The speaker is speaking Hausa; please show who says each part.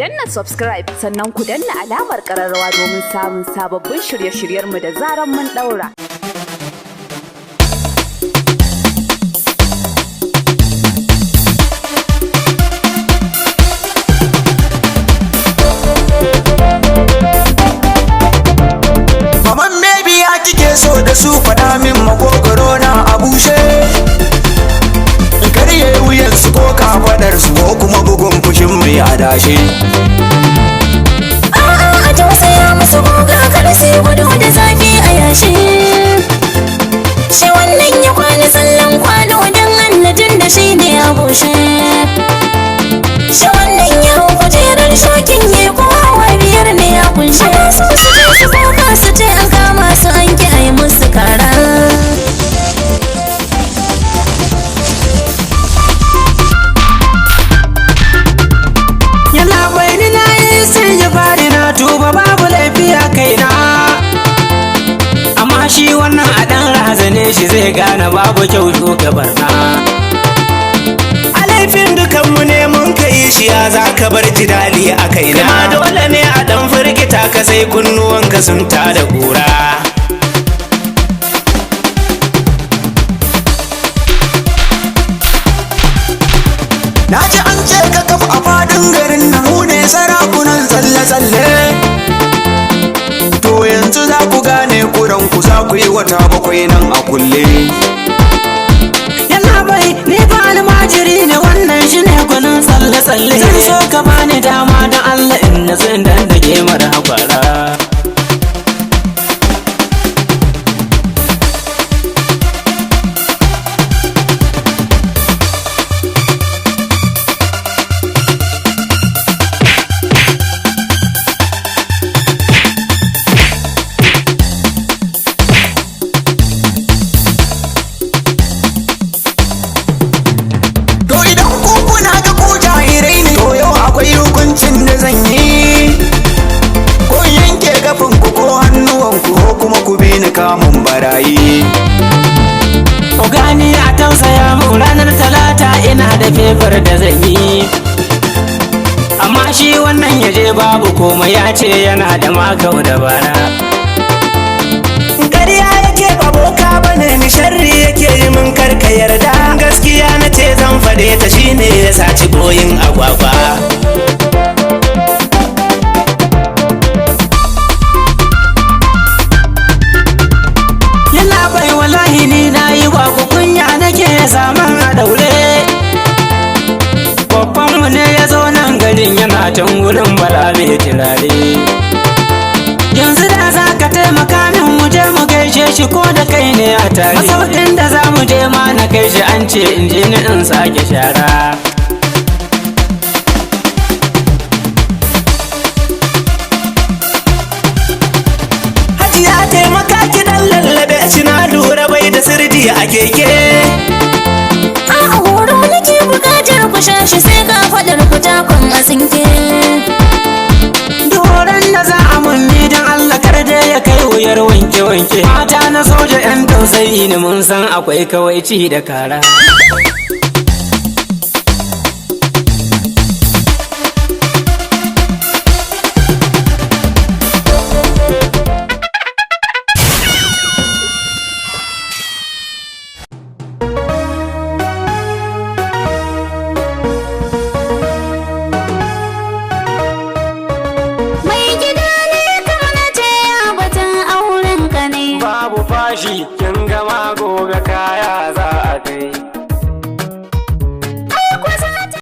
Speaker 1: Danna subscribe sannan ku danna alamar kararrawa domin samun sababbin shirye-shiryenmu da zaran mun daura.
Speaker 2: Maman maybe ya kike so da su faɗa min makogoro na a bushe. In karye wuyan su ko kafaɗar su ko kuma bugun fushin mai adashe.
Speaker 3: A'a, a tausaya musu goga, kada su yi gudu da zafi a yashi. Shi wannan ya kwana tsallan kwano don annajin da shi ne a bushe. Shi wannan ya hau kujerar shokin ya ko hawa biyar ne a kunshe. Ana so su je su koka su ce an kama su an ki a yi musu kara.
Speaker 4: Yana bai ni na yi sun yi fari na tuba, babu laifi a kaina. Amma shi wannan a ɗan razane shi, zai gane babu kyau shuka barna.
Speaker 5: A laifin dukanmu ne mun ka yi shi, ya za ka bar jidali a kaina? Ma dole ne a dan firgita ka sai kunnuwanka sun tada kura.
Speaker 2: Na ji an ce ka kafa a faɗin garin nan mu ne sarakunan tsalle-tsalle. To yanzu za ku gane kuran ku, za ku yi wata 7 nan a kulle.
Speaker 4: Yana bai ni fa almajiri ne, wannan shi ne gwanin tsalle-tsalle. Zan so ka bani dama don Allah in na zan dandage mara hakwara.
Speaker 2: To idan ku kuna ga ku jairai ne, to yau akwai hukuncin da zan yi. Ko in yanke kafin ku ko hannuwan ku ko kuma ku bi ni kamun barayi.
Speaker 4: Ogani, a tausaya mu, ranar Talata ina da fefar da zan yi. Amma shi wannan ya je babu komai, ya ce yana da makau da bara.
Speaker 5: Ƙarya yake, ba boka bane ni, sharri yake yi min, karka yarda. Gaskiya na ce zan faɗe ta, shine ya saci goyin agwagwa.
Speaker 4: Yana bai wallahi ni na yi wa ku kunya nake saman a daure. Babbanmu ne ya zo nan garin, yana can wurin bala mai turare. Yanzu da za ka taimaka min mu je mu gaishe shi ko da kai ne a tare. Masaukin da za mu je ma na kai shi, an ce in je ni in sake shara.
Speaker 5: Hajiya, taimaka ki dan lallabe shi, na lura bai da sirdi a keke.
Speaker 3: A'a, horo nake bukatar ku sha shi sai ka faɗar ku takon a tsinke.
Speaker 4: Doron da za a munni don Allah kar da ya kai wuyar wanke-wanke. Mata na soja 'yan tausayi ne, mun san akwai kawaici da kara.
Speaker 3: Mai gida ne kamar na ce ya batun auren ka ne.
Speaker 4: Babu fashi, kin gama, gobe kaya za a kai.